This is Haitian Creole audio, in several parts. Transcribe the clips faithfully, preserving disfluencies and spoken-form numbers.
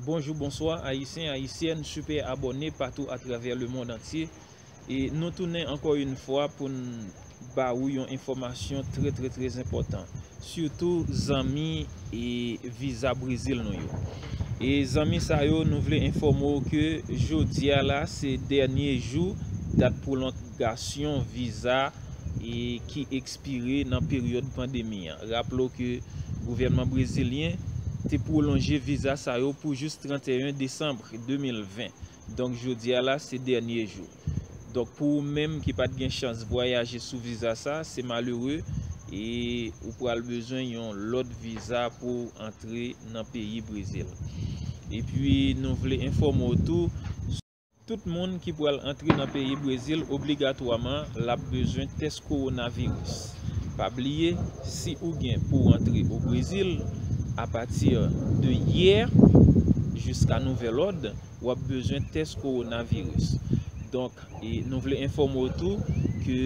Bonjou, bonswa, Ayisyen, Ayisyèn, super abòne patou atravè lemonn antye. E nou tounen ankò yon fwa pou n ba ou yon enfòmasyon trè, trè, trè enpòtan. Sitou zanmi e viza Brezil nou yo. E zanmi sa yo, nou vle enfòme w ke jodi a la, se dènye jou dat pwolongasyon viza e ki ekspire nan peryòd pandemi an. Raple w ke gouvènman brezilyen te pwolonje viza sa yo pou jis trannteyen desanm de mil ven. Donk, jodi a la, se dènye jou. Donk, pou ou menm ki pa t gen chans vwayaje sou viza sa, se malere e ou pral bezwen yon lòt viza pou w antre nan peyi Brezil. Epi, nou vle enfòme w tou, tout moun ki pral antre nan peyi Brezil, obligatwaman, l ap bezwen tès kowonaviris. Pa bliye, si ou gen pou w antre o Brezil, apati de yè jiska nouvèl òd, w ap bezwen tès kowonaviris. Donk, e nou vle enfòme w tou ke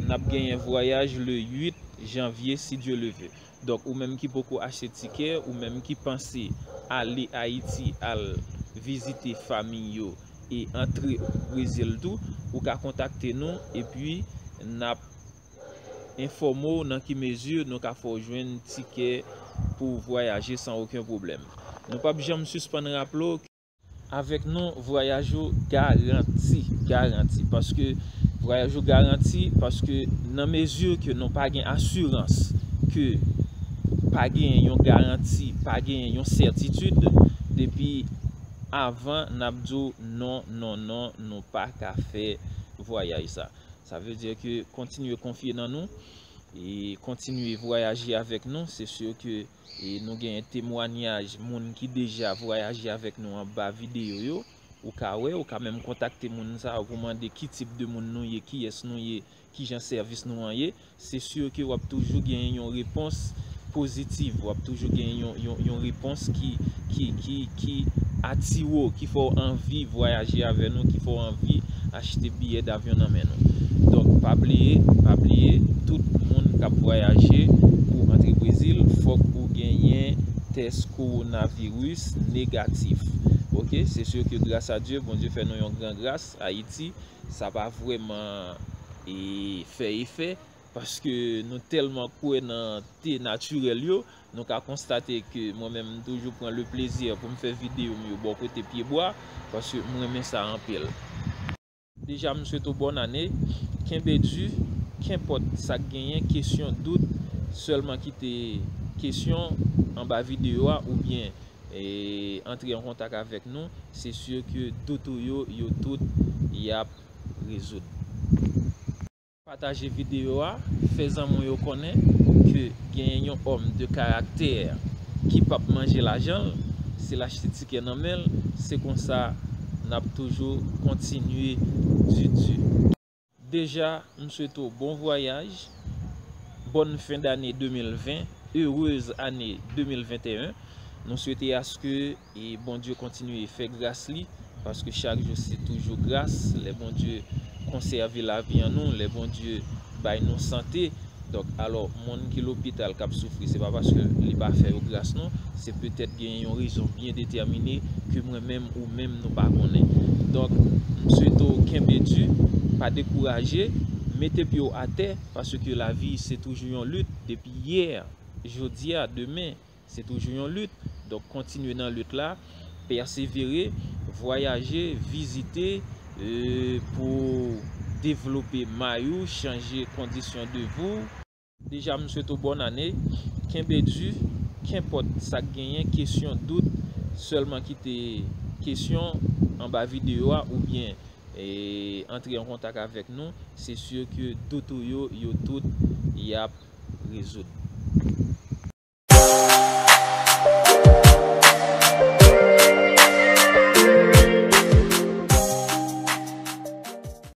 n ap genyen vwayaj le uit janvye, si Dye le ve. Donk, ou menm ki poko achte tikè, ou menm ki panse ale Ayiti, al vizite fanmi yo e antre Brezil tou, ou ka kontakte nou, epi n ap enfòme w nan ki mezi nou ka fè w jwenn tikè pou w vwayaje san okenn pwoblèm. Nou p ap janm sispann raple w, avèk nou, vwayaj ou garanti, garanti. Paske vwayaj ou garanti, paske nan mezi ke nou pa gen asirans, ke pa gen yon garanti, pa gen yon sètitid, depi avan n ap di w non, non, non, nou pa ka fè vwayaj sa. Sa vle di ke kontinye konfye nan nou e kontinye vwayaje avèk nou. Se si ke e nou genyen temwanyaj moun ki deja vwayaje avèk nou anba videyo yo. Ou ka wè, ou ka menm kontakte moun sa yo pou mande ki tip de moun nou ye, kiyès nou ye, kijan sèvis nou an ye. Se si ke w ap toujou genyen yon repons pozitiv, w ap toujou genyen yon, yon, yon repons ki, ki, ki, ki atire w, ki fè w anvi vwayaje avè nou, ki fè w anvi achte biyè davyon nan men nou. Donk, pa bliye, pa bliye, tout moun k ap vwayaje pou antre Brezil, fòk ou genyen tès kowonaviris negatif. Oke, se si ke gras a Dye, Bondye fè nou yon gran gras, Ayiti, sa pa vrèman e, fè efè, paske nou tèlman kwè nan te natirèl yo, nou ka konstate ke mwen menm, m toujou pran le plezi pou m fè videyo m yo bò kote pyebwa, paske m renmen sa anpil. Deja, m swete w bòn ane, kenbe di, kenpòt sa k genyen, kesyon, dout, sèlman kite kesyon anba videyo a, oubyen e, antre an kontak avèk nou, se si ke dout ou yo, yo tout, y ap rezoud. Pataje videyo a, fè zanmi w yo konnen ke genyen yon òm de karaktè ki p ap manje lajan l, si l achte tikè nan men l, se konsa n ap toujou kontinye di di. Deja, m swete w bon vwayaj, bòn fen dane de mil ven, erez ane de mil venteyen. Nou swete aske e Bondye kontinye fè gras li, paske chak jou se toujou gras, lè Bondye konsève lavi an nou, lè Bondye bay nou sante. Donk, alò, moun ki lopital k ap soufri, se pa paske li pa fè yo gras, non. Se petèt genyen yon rezon byen detèmine ke mwen menm ou menm nou pa konnen. Donk, m swete w kenbe di, pa dekouraje, mete pye w atè, paske lavi se toujou yon lit, depi yè, jodi a, demen, se toujou yon lit. Donk, kontinye nan lit la, pèsevere, vwayaje, vizite, e, pou devlope may ou, chanje kondisyon de vi w. Deja, m swete w bòn ane, kenbe di, kenpòt sa k genyen, kesyon, dout, sèlman kite kesyon anba videyo a oubyen, e, antre an kontak avèk nou, se si ke dout ou yo, yo tout, y ap rezoud.